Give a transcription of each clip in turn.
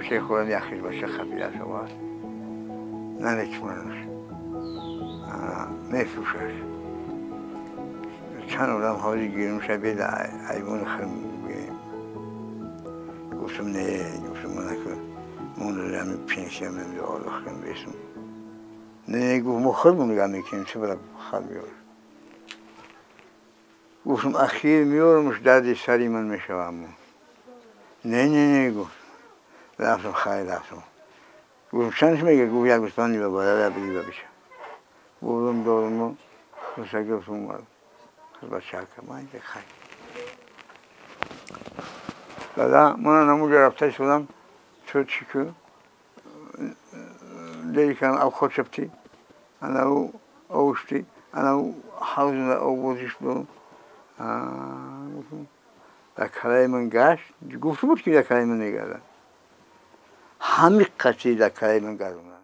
бачаи худам яхиш бача хапида шавад. Наметавонаш. Мефурӯшаш. Чанд одам ҳозир гирум шабед айвони хирм бигирем. Гуфтам не, гуфтам манаку монда пенсия мемдоду хирм бесум. Не, гуфт мо худмон нигоҳ мекунем, чӣ бара хат биёр. Гуфтам ахир меёрмуш дарди сари ман мешавам. Не, не, не, гуфт. Рафтам, хайр рафтам. Гуфтам чандш мега? Гуфт як гӯсфанди ба бигир биша. Бурдам додам, хуса гуфтам бачака ман хайр. Дада мана намуҷа рафта истодам, чо чӣ ку дерикан об шапти, анау овушти, анау ҳавзна об бозиш буд. Дар калаи ман гашт, гуфта буд ки дар калаи ман мегардад. Ҳамин қачи дар калаи ман гардонад.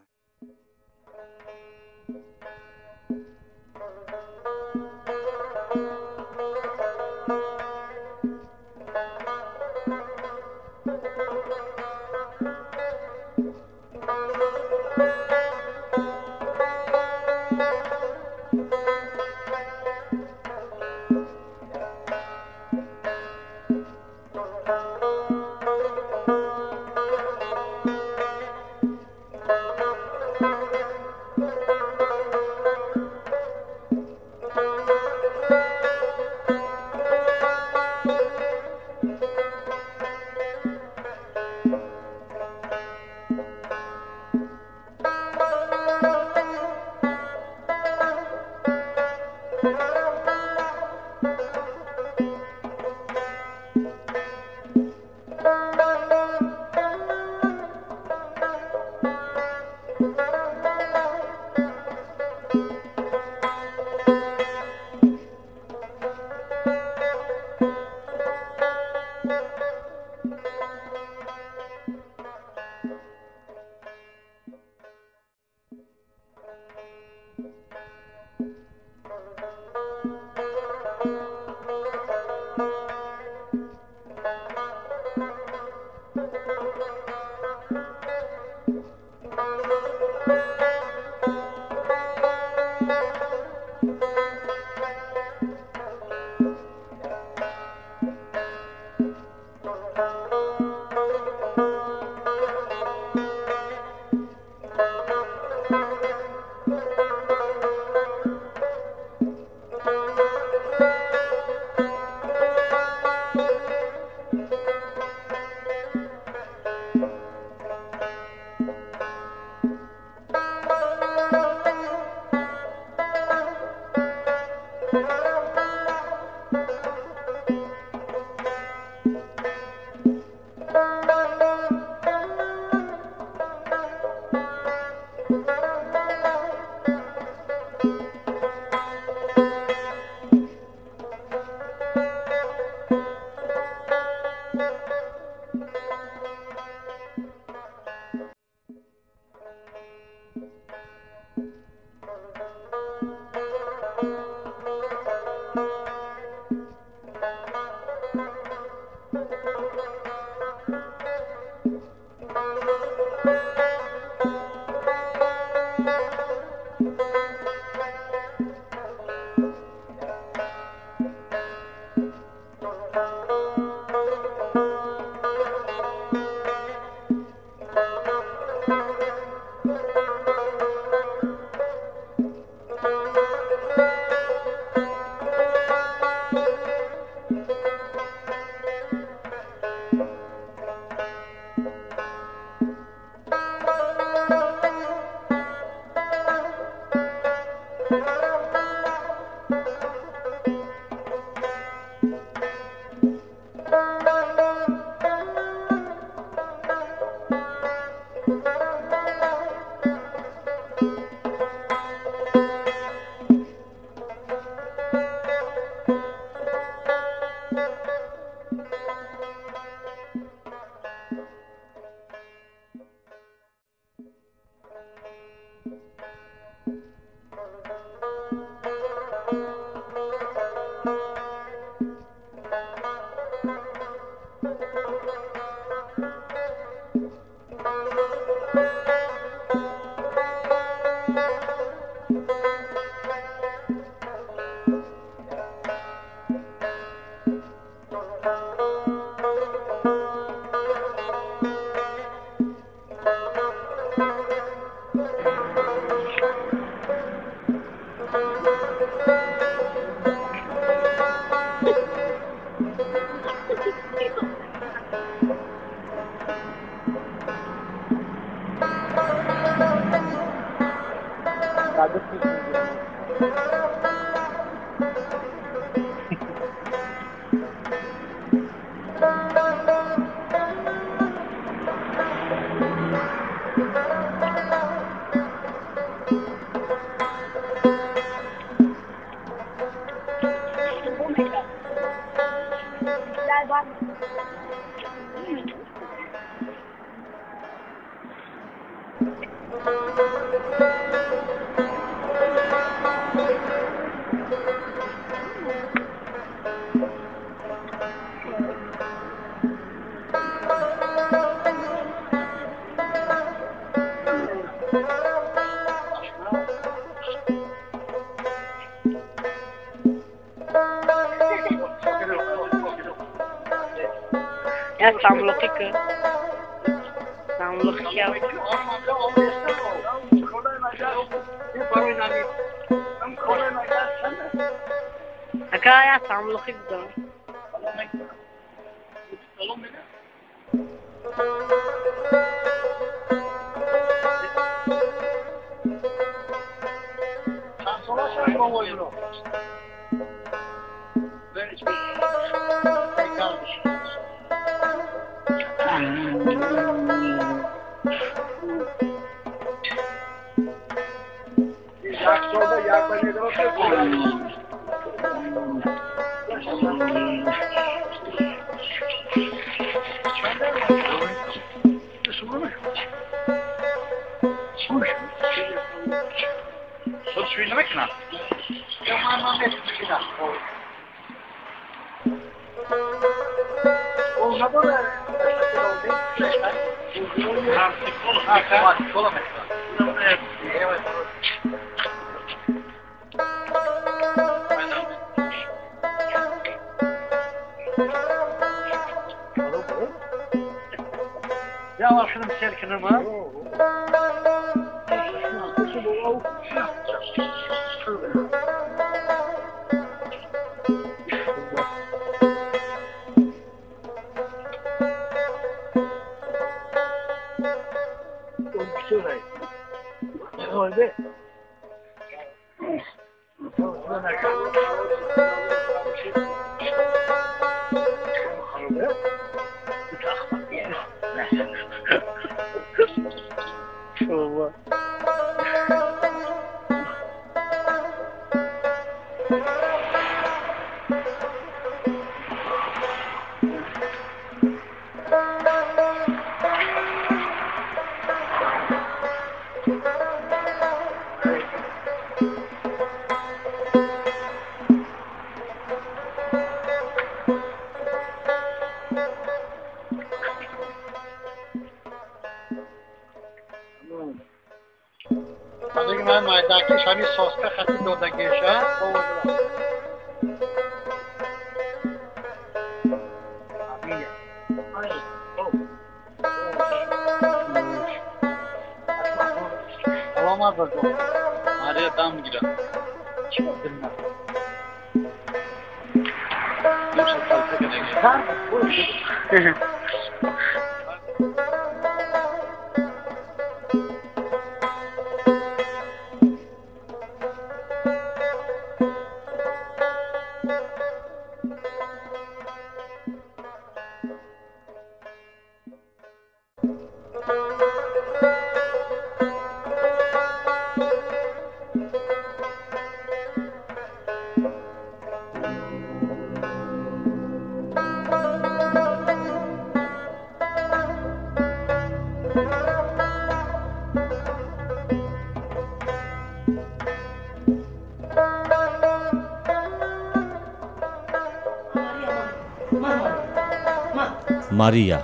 Мария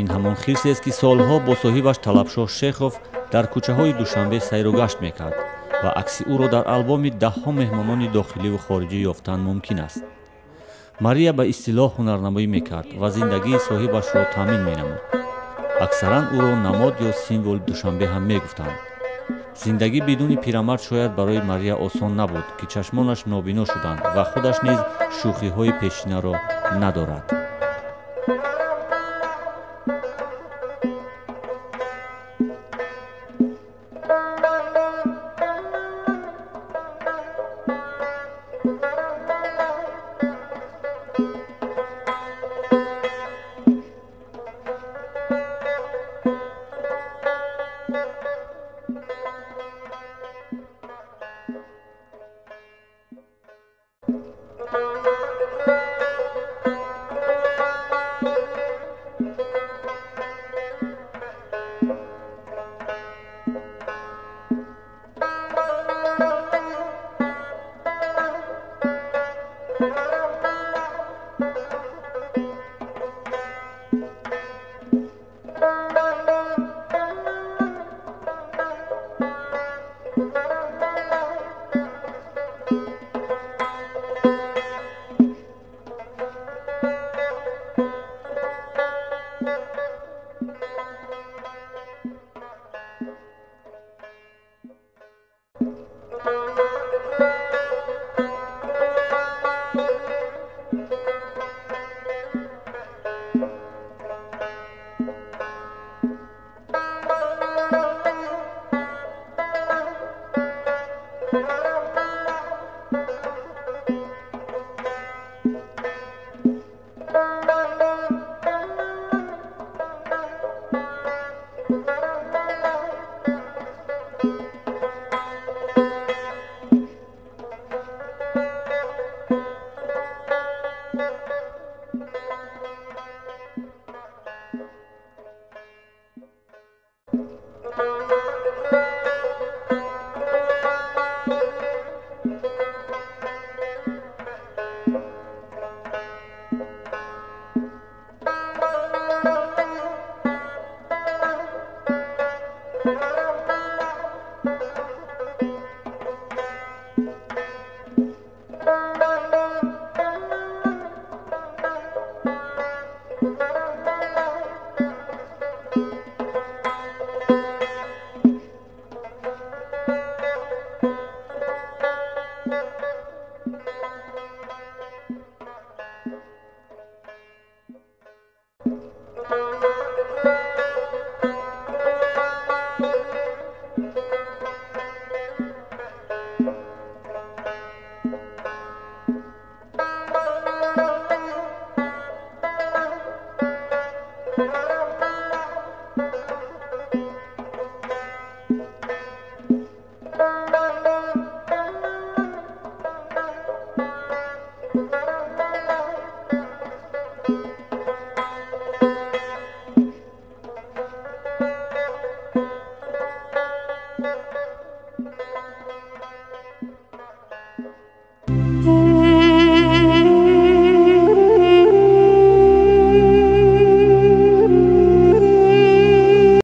ин ҳамон хирсест, ки солҳо бо соҳибаш Талабшоҳ Шехов дар кӯчаҳои Душанбе сайру гашт мекард ва акси ӯро дар албоми даҳҳо меҳмонони дохиливу хориҷӣ ёфтан мумкин аст. Мария ба истилоҳ ҳунарнамоӣ мекард ва зиндагии соҳибашро таъмин менамуд. Аксаран ӯро намод ё символи Душанбе ҳам мегуфтанд. Зиндагӣ бидуни пирамард шояд барои Мария осон набуд, ки чашмонаш нобино шуданд ва худаш низ шӯхиҳои пешинаро надорад.